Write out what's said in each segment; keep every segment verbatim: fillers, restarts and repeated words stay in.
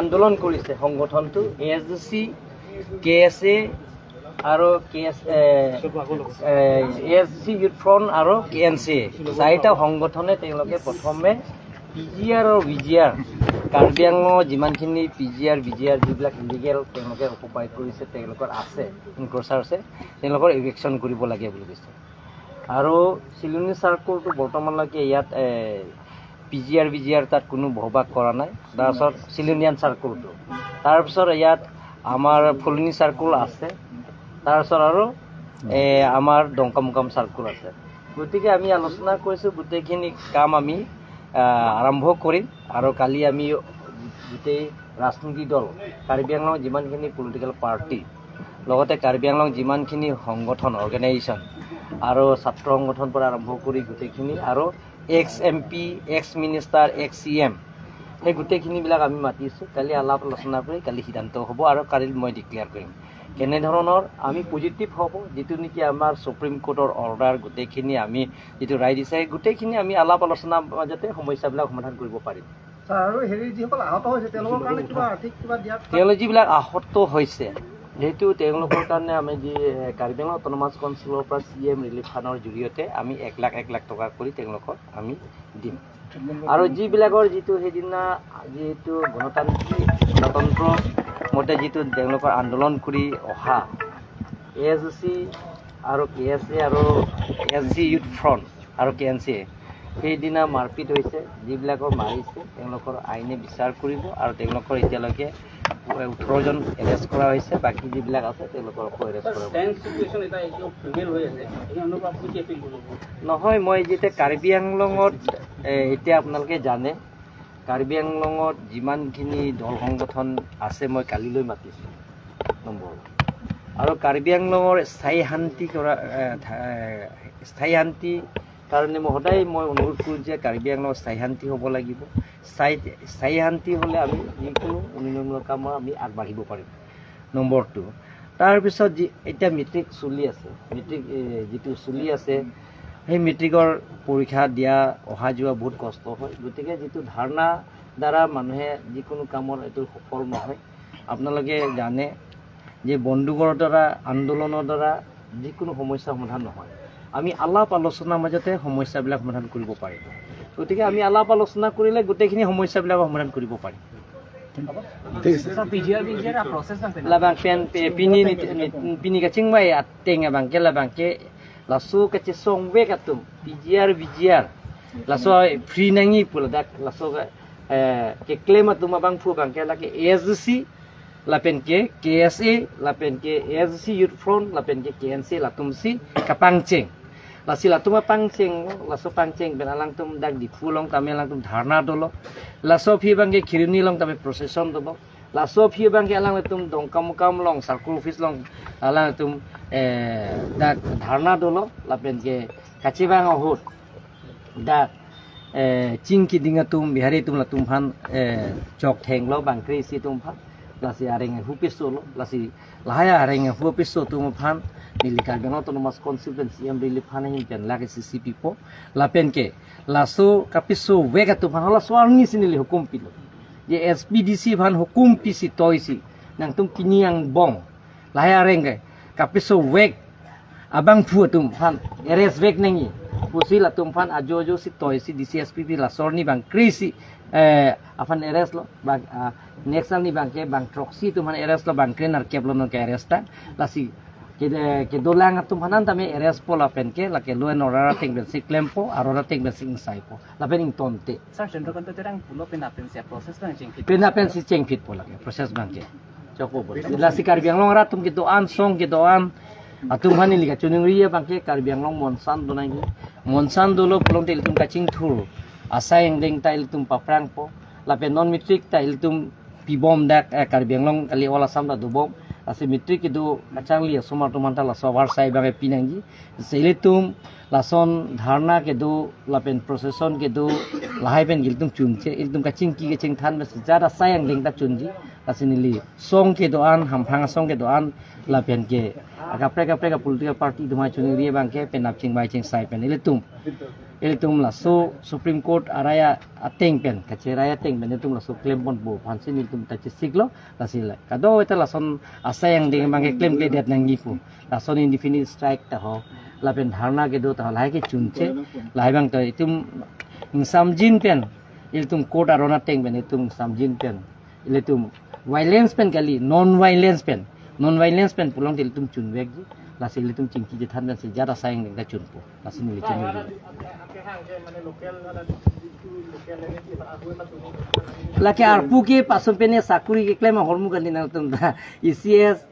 আন্দোলন কৰিছে সংগঠনটো এ S D C, K S A আৰু K S A, A S D C youth front আৰু কে এন চি এ, চাৰিটা সংগঠনে তেওঁলোকে প্ৰথমে পি জি আৰ আৰু ভি জি আৰ, কাৰ্বি আংলঙৰ যিমানখিনি পি জি আৰ, ভি জি আৰ যিবিলাক ইলিগেল তেওঁলোকে অকুপাই কৰিছে, তেওঁলোকৰ আছে, এনক্ৰচাৰ আছে, তেওঁলোকৰ ইভিকশ্যন কৰিব লাগে বুলি কৈছে। আৰু চিলনী চাৰ্কলটো বৰ্তমানলৈকে ইয়াত পি জি আৰ, ভি জি আৰ তাত কোনো বসবাস কৰা নাই। তাৰপিছত চিলনীয়ান চাৰ্কলটো, তাৰপিছত ইয়াত আমাৰ ফুলনি চাৰ্কল আছে, তাৰপিছত আৰু এ, আমাৰ ডংকামুকাম চাৰ্কল আছে। গতিকে আমি আলোচনা কৰিছোঁ, গোটেইখিনি কাম আমি আহ, আৰম্ভ কৰিম। আৰু কালি আমি গোটেই ৰাজনৈতিক দল, কাৰ্বি আংলঙৰ যিমানখিনি পলিটিকেল পাৰ্টি, লগতে কাৰ্বি আংলং যিমানখিনি সংগঠন, অৰ্গেনাইজেশ্যন আৰু ছাত্ৰ সংগঠনৰ পৰা আৰম্ভ কৰি গোটেইখিনি আৰু ex M P, ex minister, ex C M, সেই গোটেইখিনিবিলাক আমি মাতিছোঁ। কালি আলাপ আলোচনা কৰি কালি সিদ্ধান্ত হ'ব আৰু কালি মই ডিক্লেয়াৰ কৰিম কেনেধৰণৰ আমি পজিটিভ হ'ব, যিটো নেকি আমাৰ ছুপ্ৰিম কোৰ্টৰ অৰ্ডাৰ, গোটেইখিনি আমি যিটো ৰায় দিছে, গোটেইখিনি আমি আলাপ আলোচনাৰ মাজতে সমস্যাবিলাক সমাধান কৰিব পাৰিম। ছাৰ, আৰু হেৰি, যিসকল আহত হৈছে, তেওঁলোকৰ কাৰণে কিবা আৰ্থিক কিবা দিয়াৰ তেওঁলোক যিবিলাক আহত হৈছে, যিহেতু তেওঁলোকৰ কাৰণে আমি যি এ, কাৰ্বি আংলং অট'নমাছ কাউন্সিলৰ পৰা চি এম ৰিলিফ ফাণ্ডৰ জৰিয়তে আমি এক লাখ এক লাখ টকা কৰি তেওঁলোকক আমি দিম। আৰু যিবিলাকৰ যিটো সেইদিনা যিহেতু গণতান্ত্ৰিক, গণতন্ত্ৰ মতে যিটো তেওঁলোকৰ আন্দোলন কৰি অহা এ এছ ডি চি আৰু কে এছ এ আৰু A S D C youth front আৰু কে এন চি এ, সেইদিনা মাৰপিট হৈছে, যিবিলাকৰ মাৰিছে তেওঁলোকৰ আইনে বিচাৰ কৰিব আৰু তেওঁলোকৰ এতিয়ালৈকে ওঠৰ জন এৰেষ্ট কৰা হৈছে, বাকী যিবিলাক আছে তেওঁলোকক আকৌ এৰেষ্ট কৰা হ'ব। টেন্স চিটুৱেশ্যন এটা এইটো ফিমেল হৈ আছে, এই সন্দৰ্ভত আপুনি কি এপিল কৰিব? নহয়, মই যেতিয়া কাৰ্বি আংলঙত এ, এতিয়া আপোনালোকে জানে, কাৰ্বি আংলঙত যিমানখিনি দল সংগঠন আছে, মই কালিলৈ মাতিছোঁ নম্বৰ। আৰু কাৰ্বি আংলঙৰ স্থায়ী শান্তি কৰা এ, থা- এ, স্থায়ী শান্তি কাৰণে মই সদায় মই অনুৰোধ কৰোঁ যে কাৰ্বি আংলঙত স্থায়ী শান্তি হ'ব লাগিব। স্থায়ী স্থায়ী শান্তি হ'লে আমি যিকোনো উন্নয়নমূলক কামত আমি আগবাঢ়িব পাৰিম। নম্বৰ টু, তাৰপিছত যি এতিয়া মেট্ৰিক চলি আছে, মেট্ৰিক এ, যিটো চলি আছে, সেই মেট্ৰিকৰ পৰীক্ষা দিয়া অহা যোৱা বহুত কষ্ট হয়। গতিকে যিটো ধৰ্ণা দ্বাৰা মানুহে যিকোনো কামৰ এইটো সফল নহয়। আপোনালোকে জানে যে বন্দুকৰ দ্বাৰা, আন্দোলনৰ দ্বাৰা যিকোনো সমস্যা সমাধান নহয়। আমি আলাপ আলোচনাৰ মাজতে সমস্যাবিলাক সমাধান কৰিব পাৰি। গতিকে আমি আলাপ আলোচনা কৰিলে গোটেইখিনি সমস্যাবিলাক সমাধান কৰিব পাৰি। ঠিক আছে। ছাৰ, পি জি আৰ, ভি জি আৰ প্ৰচেছ আছে নে? Labang pen pe- pini ni, ni- pini kachingvai ateng abang ke labang ke laso kachesong vek atum P G R, V G R, laso free nangji pu ladak laso ke, eh, keklem atum abangphu abang ke lake A S D C, lapen ke K S A, lapen ke A S D C Youth Front, lapen ke K N C, latum si kapangcheng. Lasi latum apangcheng, laso pangcheng pen alangtum dak Diphu along tame alangtum dharna dolo. Laso aphi abang ke Kheroni along tame procession dolo. Laso aphi abang ke alangtum Dongkamukam along, circle office along alangtum, eh, dak dharna dolo, lapen ke kachevang ahut dak, eh, ching keding atum, Bihari atum latum aphan, eh, chok thenglo bangkre isi atum aphan. Lasi areng ahu piso lo, lasi lahai areng ahu piso atum aphan neli Karbi Anglong Autonomous Council pen C M relief fund ahin pen lakh isi isi pipo. Lapen ke laso kapiso vek atum aphan halaso arni si neli hukum pilo. Je S P D C aphan hukum pisi toisi nangtum pini angbong lahai areng ke kapiso vek abangphu atum aphan arrest vek nangji pusi latum aphan ajo ajo si toisi D C S P pi laso arni bangkre isi, eh, aphan arrest lo, bang, ah, next arni abang ke bang throksi atum aphan arrest lo, bangkre nerkep lo nonke arrest ta. Lasi ke, kedolang atum aphan tame arrest po lapen ke lake law and order ateng pensi klempo, aro ateng pensi ingsaipo lapen ingtonte. Sir, Chandrakanta Terang pulo penap pensi process lang chengphit. Penap pensi chengphitpo lake process abang ke. Chokpo bol. Lasi Karbi Anglong arat atum kedo-an, song kedo-an atum aphan neli kachiningri abang ke Karbi Anglong monsan do nangji. Monsan dolo pulote ilitum kachingthur asai angdeng ta ilitum paprangpo. Lapen non matric ta ilitum pibom dak, eh, Karbi Anglong kali, all Assam ta dobom. Lasi matric kedo kachingli asomar atum aphan ta laso avarsai abang ke pinangji. Lasi ilitum lason dharna kedo lapen procession kedo lahai pen ilitum chunche, ilitum kachingki kachingthan mes jada asai angdeng ta chunji. Lasi neli song kedo-an, hamphang asong kedo-an, lapen ke akaprek akaprek a political party atum aphan chiningri abang ke penap chingvai chingsai pen ilitum Ilitum laso Supreme Court arai ateng pen, kacherai ateng pen ilitum laso klemponpo aphansi ilitum ta chesiklo, lasi la. Kadokave ta lason asai angdeng abang ke klemkledet nangji pu. Lason indefinite strike ta ho, lapen dharna kedo ta ho, lahai ke chunche, lahai abang ta itum ingsamjin pen, ilitum court aron ateng pen itum ingsamjin pen, ilitum violence pen kali, non violence pen, non violence pen pulote ilitum chunvekji, lasi ilitum chingki chethan pensi jat asai angdeng ta chunpo, lasi neli chunvekji. Lake arpu ke pason pene sakuri keklem ahormu kali nangtum ta, E C S,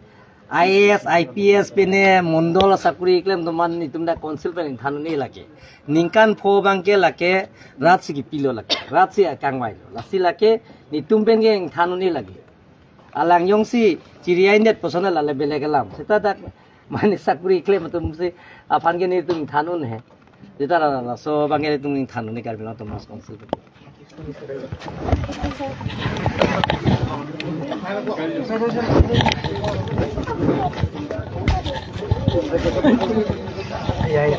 I A S, I P S pene mondol sakuri keklem atum an itum ta council pen ingthan un-e lake. Ningkan pho abang ke lake rat si kipilo lake. Rat si akangvailo. Lasi lake nitum pen ke ingthan un-e lake. Alang jongsi chiri-aindet puson la le belek alam. Seta dak mane sakuri keklem atumsi aphan ke nitum ingthan un-e. Seta la, laso abang ke nitum ingthan un-e Karbi Anglong Autonomous Council. Ya, ya.